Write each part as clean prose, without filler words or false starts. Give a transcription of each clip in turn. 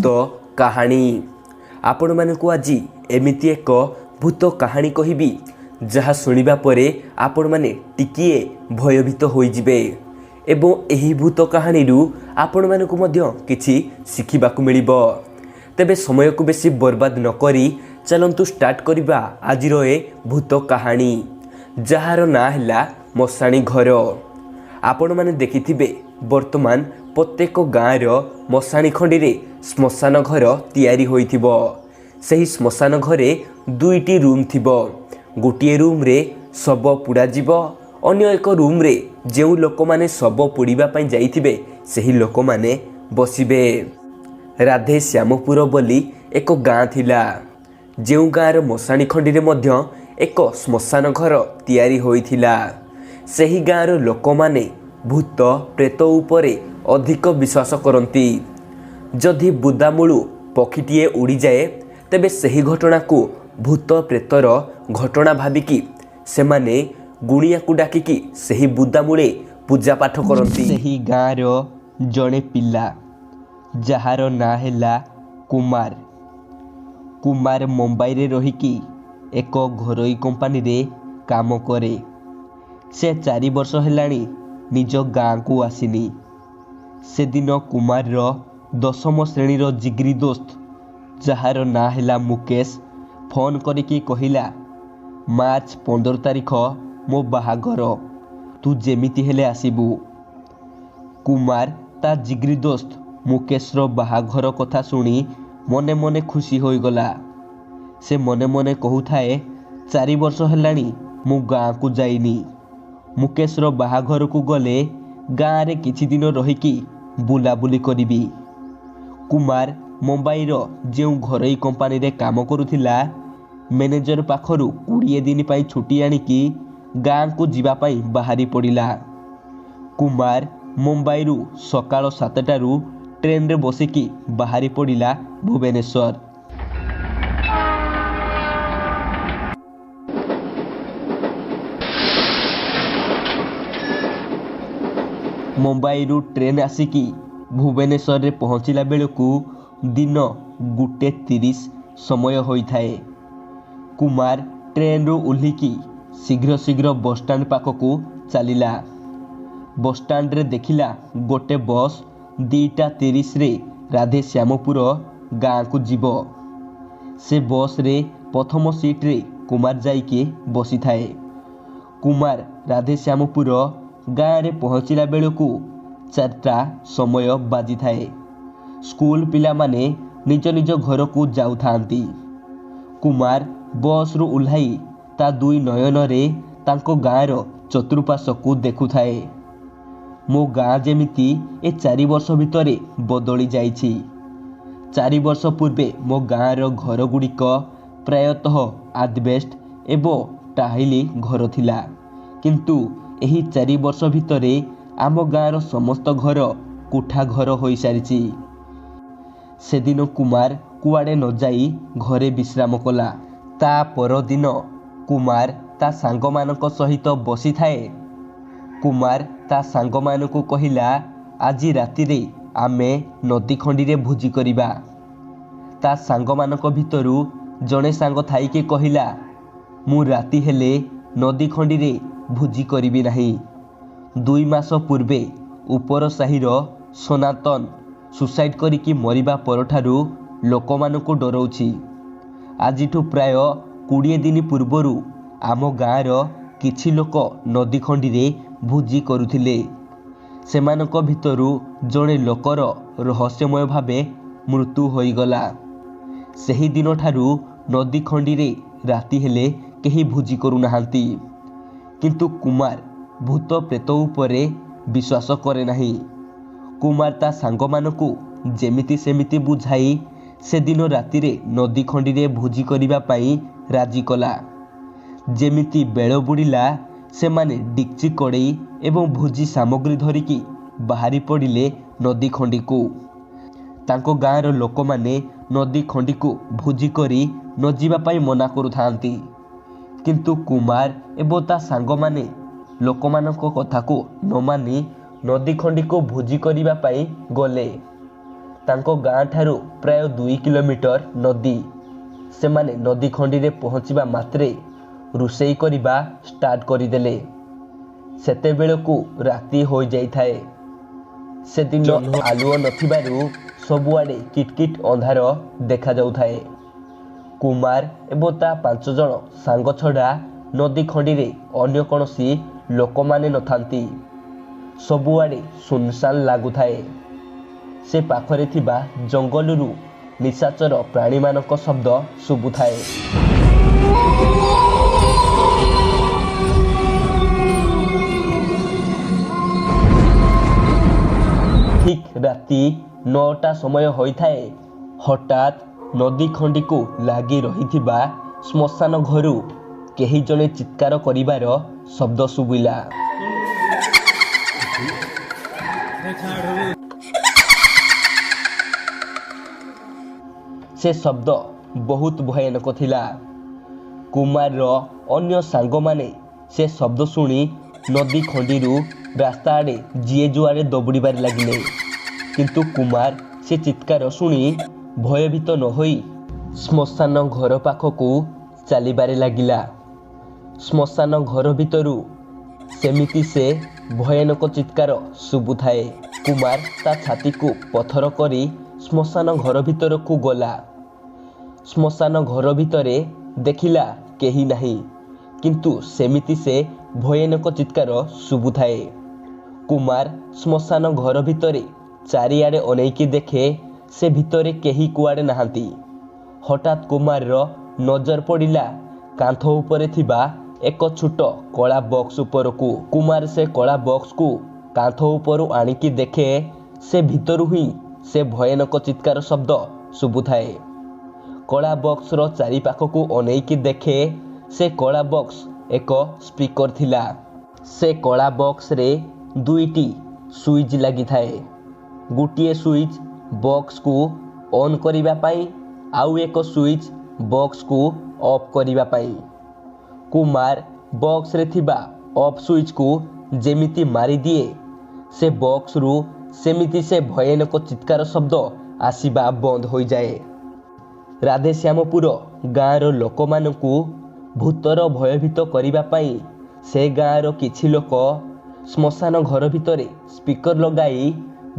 ଭୂତ କାହାଣୀ। ଆପଣମାନଙ୍କୁ ଆଜି ଏମିତି ଏକ ଭୂତ କାହାଣୀ କହିବି, ଯାହା ଶୁଣିବା ପରେ ଆପଣମାନେ ଟିକିଏ ଭୟଭୀତ ହୋଇଯିବେ ଏବଂ ଏହି ଭୂତ କାହାଣୀରୁ ଆପଣମାନଙ୍କୁ ମଧ୍ୟ କିଛି ଶିଖିବାକୁ ମିଳିବ। ତେବେ ସମୟକୁ ବେଶୀ ବର୍ବାଦ ନକରି ଚାଲନ୍ତୁ ଷ୍ଟାର୍ଟ କରିବା ଆଜିର ଏ ଭୂତ କାହାଣୀ, ଯାହାର ନାଁ ହେଲା ମଶାଣି ଘର। ଆପଣମାନେ ଦେଖିଥିବେ, ବର୍ତ୍ତମାନ ପ୍ରତ୍ୟେକ ଗାଁର ମଶାଣି ଖଣ୍ଡିରେ ଶ୍ମଶାନ ଘର ତିଆରି ହୋଇଥିବ। ସେହି ଶ୍ମଶାନ ଘରେ ଦୁଇଟି ରୁମ୍ ଥିବ। ଗୋଟିଏ ରୁମ୍ରେ ଶବ ପୋଡ଼ାଯିବ, ଅନ୍ୟ ଏକ ରୁମ୍ରେ ଯେଉଁ ଲୋକମାନେ ଶବ ପୋଡ଼ିବା ପାଇଁ ଯାଇଥିବେ, ସେହି ଲୋକମାନେ ବସିବେ। ରାଧେ ଶ୍ୟାମପୁର ବୋଲି ଏକ ଗାଁ ଥିଲା, ଯେଉଁ ଗାଁର ମଶାଣି ଖଣ୍ଡିରେ ମଧ୍ୟ ଏକ ଶ୍ମଶାନ ଘର ତିଆରି ହୋଇଥିଲା। ସେହି ଗାଁର ଲୋକମାନେ ଭୂତ ପ୍ରେତ ଉପରେ ଅଧିକ ବିଶ୍ୱାସ କରନ୍ତି। ଯଦି ବୁଦାମୂଳୁ ପକ୍ଷୀଟିଏ ଉଡ଼ିଯାଏ, ତେବେ ସେହି ଘଟଣାକୁ ଭୂତ ପ୍ରେତର ଘଟଣା ଭାବିକି ସେମାନେ ଗୁଣିଆକୁ ଡାକିକି ସେହି ବୁଦାମୂଳେ ପୂଜା ପାଠ କରନ୍ତି। ସେହି ଗାଁର ଜଣେ ପିଲା, ଯାହାର ନାଁ ହେଲା କୁମାର। କୁମାର ମୁମ୍ବାଇରେ ରହିକି ଏକ ଘରୋଇ କମ୍ପାନୀରେ କାମ କରେ। ସେ 4 ବର୍ଷ ହେଲାଣି ନିଜ ଗାଁକୁ ଆସିନି। ସେଦିନ କୁମାରର ଦଶମ ଶ୍ରେଣୀର ଜିଗ୍ରି ଦୋସ୍ତ, ଯାହାର ନାଁ ହେଲା ମୁକେଶ, ଫୋନ୍ କରିକି କହିଲା, "ମାର୍ଚ୍ଚ 15 ତାରିଖ ମୋ ବାହାଘର, ତୁ ଯେମିତି ହେଲେ ଆସିବୁ।" କୁମାର ତା ଜିଗ୍ରି ଦୋସ୍ତ ମୁକେଶର ବାହାଘର କଥା ଶୁଣି ମନେ ମନେ ଖୁସି ହୋଇଗଲା। ସେ ମନେ ମନେ କହୁଥାଏ, "4 ବର୍ଷ ହେଲାଣି ମୁଁ ଗାଁକୁ ଯାଇନି। ମୁକେଶର ବାହାଘରକୁ ଗଲେ ଗାଁରେ କିଛି ଦିନ ରହିକି ବୁଲାବୁଲି କରିବି।" କୁମାର ମୁମ୍ବାଇର ଯେଉଁ ଘରୋଇ କମ୍ପାନୀରେ କାମ କରୁଥିଲା, ମ୍ୟାନେଜର ପାଖରୁ 20 ଦିନ ପାଇଁ ଛୁଟି ଆଣିକି ଗାଁକୁ ଯିବା ପାଇଁ ବାହାରି ପଡ଼ିଲା। କୁମାର ମୁମ୍ବାଇରୁ ସକାଳ 7ଟାରୁ ଟ୍ରେନରେ ବସିକି ବାହାରି ପଡ଼ିଲା ଭୁବନେଶ୍ୱର। ମୁମ୍ବାଇରୁ ଟ୍ରେନ୍ ଆସିକି ଭୁବନେଶ୍ୱରରେ ପହଞ୍ଚିଲା ବେଳକୁ ଦିନ 1:30 ସମୟ ହୋଇଥାଏ। କୁମାର ଟ୍ରେନ୍ରୁ ଓହ୍ଲିକି ଶୀଘ୍ର ଶୀଘ୍ର ବସଷ୍ଟାଣ୍ଡ ପାଖକୁ ଚାଲିଲା। ବସଷ୍ଟାଣ୍ଡରେ ଦେଖିଲା, ଗୋଟେ ବସ୍ 2:30ରେ ରାଧେଶ୍ୟାମପୁର ଗାଁକୁ ଯିବ। ସେ ବସ୍ରେ ପ୍ରଥମ ସିଟ୍ରେ କୁମାର ଯାଇକି ବସିଥାଏ। କୁମାର ରାଧେଶ୍ୟାମପୁର ଗାଁରେ ପହଞ୍ଚିଲା ବେଳକୁ 4ଟା ସମୟ ବାଜିଥାଏ। ସ୍କୁଲ ପିଲାମାନେ ନିଜ ନିଜ ଘରକୁ ଯାଉଥାନ୍ତି। କୁମାର ବସ୍ରୁ ଓହ୍ଲାଇ ତା ଦୁଇ ନୟନରେ ତାଙ୍କ ଗାଁର ଚତୁଃପାର୍ଶ୍ୱକୁ ଦେଖୁଥାଏ। ମୋ ଗାଁ ଯେମିତି ଏ 4 ବର୍ଷ ଭିତରେ ବଦଳି ଯାଇଛି। 4 ବର୍ଷ ପୂର୍ବେ ମୋ ଗାଁର ଘରଗୁଡ଼ିକ ପ୍ରାୟତଃ ଆଜବେଷ୍ଟ ଏବଂ ଟାହିଲି ଘର ଥିଲା, କିନ୍ତୁ ଏହି 4 ବର୍ଷ ଭିତରେ ଆମ ଗାଁର ସମସ୍ତ ଘର କୋଠା ଘର ହୋଇସାରିଛି। ସେଦିନ କୁମାର କୁଆଡ଼େ ନଯାଇ ଘରେ ବିଶ୍ରାମ କଲା। ତା ପରଦିନ କୁମାର ତା ସାଙ୍ଗମାନଙ୍କ ସହିତ ବସିଥାଏ। କୁମାର ତା ସାଙ୍ଗମାନଙ୍କୁ କହିଲା, "ଆଜି ରାତିରେ ଆମେ ନଦୀ ଖଣ୍ଡିରେ ଭୋଜି କରିବା।" ତା ସାଙ୍ଗମାନଙ୍କ ଭିତରୁ ଜଣେ ସାଙ୍ଗ ଥାଇକି କହିଲା, "ମୁଁ ରାତି ହେଲେ ନଦୀ ଖଣ୍ଡିରେ ଭୋଜି କରିବି ନାହିଁ। 2 ମାସ ପୂର୍ବେ ଉପର ସାହିର ସନାତନ ସୁସାଇଡ୍ କରିକି ମରିବା ପରଠାରୁ ଲୋକମାନଙ୍କୁ ଡରଉଛି। ଆଜିଠୁ ପ୍ରାୟ 20 ଦିନ ପୂର୍ବରୁ ଆମ ଗାଁର କିଛି ଲୋକ ନଦୀ ଖଣ୍ଡିରେ ଭୋଜି କରୁଥିଲେ। ସେମାନଙ୍କ ଭିତରୁ ଜଣେ ଲୋକର ରହସ୍ୟମୟ ଭାବେ ମୃତ୍ୟୁ ହୋଇଗଲା। ସେହିଦିନଠାରୁ ନଦୀ ଖଣ୍ଡିରେ ରାତି ହେଲେ କେହି ଭୋଜି କରୁନାହାନ୍ତି।" କିନ୍ତୁ କୁମାର ଭୂତ ପ୍ରେତ ଉପରେ ବିଶ୍ୱାସ କରେ ନାହିଁ। କୁମାର ତା ସାଙ୍ଗମାନଙ୍କୁ ଯେମିତି ସେମିତି ବୁଝାଇ ସେଦିନ ରାତିରେ ନଦୀ ଖଣ୍ଡିରେ ଭୋଜି କରିବା ପାଇଁ ରାଜି କଲା। ଯେମିତି ବେଳ ବୁଡ଼ିଲା, ସେମାନେ ଡିକ୍ଚି, କଡ଼େଇ ଏବଂ ଭୋଜି ସାମଗ୍ରୀ ଧରିକି ବାହାରି ପଡ଼ିଲେ ନଦୀ ଖଣ୍ଡିକୁ। ତାଙ୍କ ଗାଁର ଲୋକମାନେ ନଦୀ ଖଣ୍ଡିକୁ ଭୋଜି କରି ନଯିବା ପାଇଁ ମନା କରୁଥାନ୍ତି, କିନ୍ତୁ କୁମାର ଏବଂ ତା ସାଙ୍ଗମାନେ ଲୋକମାନଙ୍କ କଥାକୁ ନ ମାନି ନଦୀ ଖଣ୍ଡିକୁ ଭୋଜି କରିବା ପାଇଁ ଗଲେ। ତାଙ୍କ ଗାଁଠାରୁ ପ୍ରାୟ 2 କିଲୋମିଟର ନଦୀ। ସେମାନେ ନଦୀ ଖଣ୍ଡିରେ ପହଞ୍ଚିବା ମାତ୍ରେ ରୋଷେଇ କରିବା ଷ୍ଟାର୍ଟ କରିଦେଲେ। ସେତେବେଳକୁ ରାତି ହୋଇଯାଇଥାଏ। ସେଦିନ ଆଲୁଅ ନଥିବାରୁ ସବୁଆଡ଼େ କିଟକିଟ ଅନ୍ଧାର ଦେଖାଯାଉଥାଏ। କୁମାର ଏବଂ ତା 5 ଜଣ ସାଙ୍ଗ ଛଡ଼ା ନଦୀ ଖଣ୍ଡିରେ ଅନ୍ୟ କୌଣସି ଲୋକମାନେ ନଥାନ୍ତି। ସବୁଆଡ଼େ ଶୂନଶାନ ଲାଗୁଥାଏ। ସେ ପାଖରେ ଥିବା ଜଙ୍ଗଲରୁ ନିଶାଚର ପ୍ରାଣୀମାନଙ୍କ ଶବ୍ଦ ଶୁଭୁଥାଏ। ଠିକ୍ ରାତି 9ଟା ସମୟ ହୋଇଥାଏ, ହଠାତ୍ ନଦୀ ଖଣ୍ଡିକୁ ଲାଗି ରହିଥିବା ଶ୍ମଶାନ ଘରୁ କେହି ଜଣେ ଚିତ୍କାର କରିବାର ଶବ୍ଦ ଶୁଭିଲା। ସେ ଶବ୍ଦ ବହୁତ ଭୟାନକ ଥିଲା। କୁମାରର ଅନ୍ୟ ସାଙ୍ଗମାନେ ସେ ଶବ୍ଦ ଶୁଣି ନଦୀ ଖଣ୍ଡିରୁ ରାସ୍ତା ଆଡ଼େ ଯିଏ ଯୁଆଡ଼େ ଦୌଡ଼ିବାରେ ଲାଗିଲେ। କିନ୍ତୁ କୁମାର ସେ ଚିତ୍କାର ଶୁଣି ଭୟଭୀତ ନ ହୋଇ ଶ୍ମଶାନ ଘର ପାଖକୁ ଚାଲିବାରେ ଲାଗିଲା। ଶ୍ମଶାନ ଘର ଭିତରୁ ସେମିତି ସେ ଭୟାନକ ଚିତ୍କାର ଶୁଭୁଥାଏ। କୁମାର ତା ଛାତିକୁ ପଥର କରି ଶ୍ମଶାନ ଘର ଭିତରକୁ ଗଲା। ଶ୍ମଶାନ ଘର ଭିତରେ ଦେଖିଲା କେହି ନାହିଁ, କିନ୍ତୁ ସେମିତି ସେ ଭୟାନକ ଚିତ୍କାର ଶୁଭୁଥାଏ। କୁମାର ଶ୍ମଶାନ ଘର ଭିତରେ ଚାରିଆଡ଼େ ଅନେଇକି ଦେଖେ, ସେ ଭିତରେ କେହି କୁଆଡ଼େ ନାହାନ୍ତି। ହଠାତ୍ କୁମାରର ନଜର ପଡ଼ିଲା କାନ୍ଥ ଉପରେ ଥିବା ଏକ ଛୋଟ କଳା ବକ୍ସ ଉପରକୁ। କୁମାର ସେ କଳା ବକ୍ସକୁ କାନ୍ଥ ଉପରୁ ଆଣିକି ଦେଖେ, ସେ ଭିତରୁ ହିଁ ସେ ଭୟାନକ ଚିତ୍କାର ଶବ୍ଦ ଶୁଭୁଥାଏ। କଳା ବକ୍ସର ଚାରିପାଖକୁ ଅନେଇକି ଦେଖେ, ସେ କଳା ବକ୍ସ ଏକ ସ୍ପିକର ଥିଲା। ସେ କଳା ବକ୍ସରେ 2ଟି ସୁଇଚ୍ ଲାଗିଥାଏ। ଗୋଟିଏ ସୁଇଚ୍ ବକ୍ସକୁ ଅନ୍ କରିବା ପାଇଁ, ଆଉ ଏକ ସୁଇଚ୍ ବକ୍ସକୁ ଅଫ୍ କରିବା ପାଇଁ। କୁମାର ବକ୍ସରେ ଥିବା ଅଫ୍ ସୁଇଚ୍କୁ ଯେମିତି ମାରିଦିଏ, ସେ ବକ୍ସରୁ ସେମିତି ସେ ଭୟାନକ ଚିତ୍କାର ଶବ୍ଦ ଆସିବା ବନ୍ଦ ହୋଇଯାଏ। ରାଧେଶ୍ୟାମପୁର ଗାଁର ଲୋକମାନଙ୍କୁ ଭୂତର ଭୟଭୀତ କରିବା ପାଇଁ ସେ ଗାଁର କିଛି ଲୋକ ଶ୍ମଶାନ ଘର ଭିତରେ ସ୍ପିକର ଲଗାଇ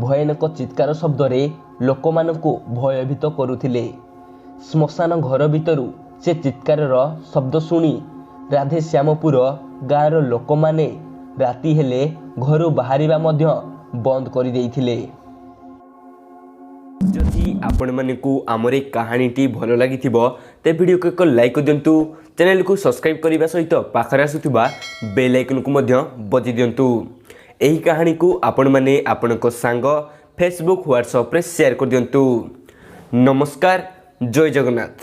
ଭୟାନକ ଚିତ୍କାର ଶବ୍ଦରେ ଲୋକମାନଙ୍କୁ ଭୟଭୀତ କରୁଥିଲେ। ଶ୍ମଶାନ ଘର ଭିତରୁ ସେ ଚିତ୍କାରର ଶବ୍ଦ ଶୁଣି ରାଧେଶ୍ୟାମପୁର ଗାଁର ଲୋକମାନେ ରାତି ହେଲେ ଘରୁ ବାହାରିବା ମଧ୍ୟ ବନ୍ଦ କରିଦେଇଥିଲେ। ଯଦି ଆପଣମାନଙ୍କୁ ଆମର ଏ କାହାଣୀଟି ଭଲ ଲାଗିଥିବ, ତେବେ ଭିଡ଼ିଓକୁ ଏକ ଲାଇକ୍ କରିଦିଅନ୍ତୁ। ଚ୍ୟାନେଲକୁ ସବସ୍କ୍ରାଇବ୍ କରିବା ସହିତ ପାଖରେ ଆସୁଥିବା ବେଲ୍ ଆଇକନ୍କୁ ମଧ୍ୟ ବଜାଇ ଦିଅନ୍ତୁ। ଏହି କାହାଣୀକୁ ଆପଣମାନେ ଆପଣଙ୍କ ସାଙ୍ଗ ଫେସବୁକ୍, ହ୍ୱାଟ୍ସଆପ୍ରେ ସେୟାର କରିଦିଅନ୍ତୁ। ନମସ୍କାର, ଜୟ ଜଗନ୍ନାଥ।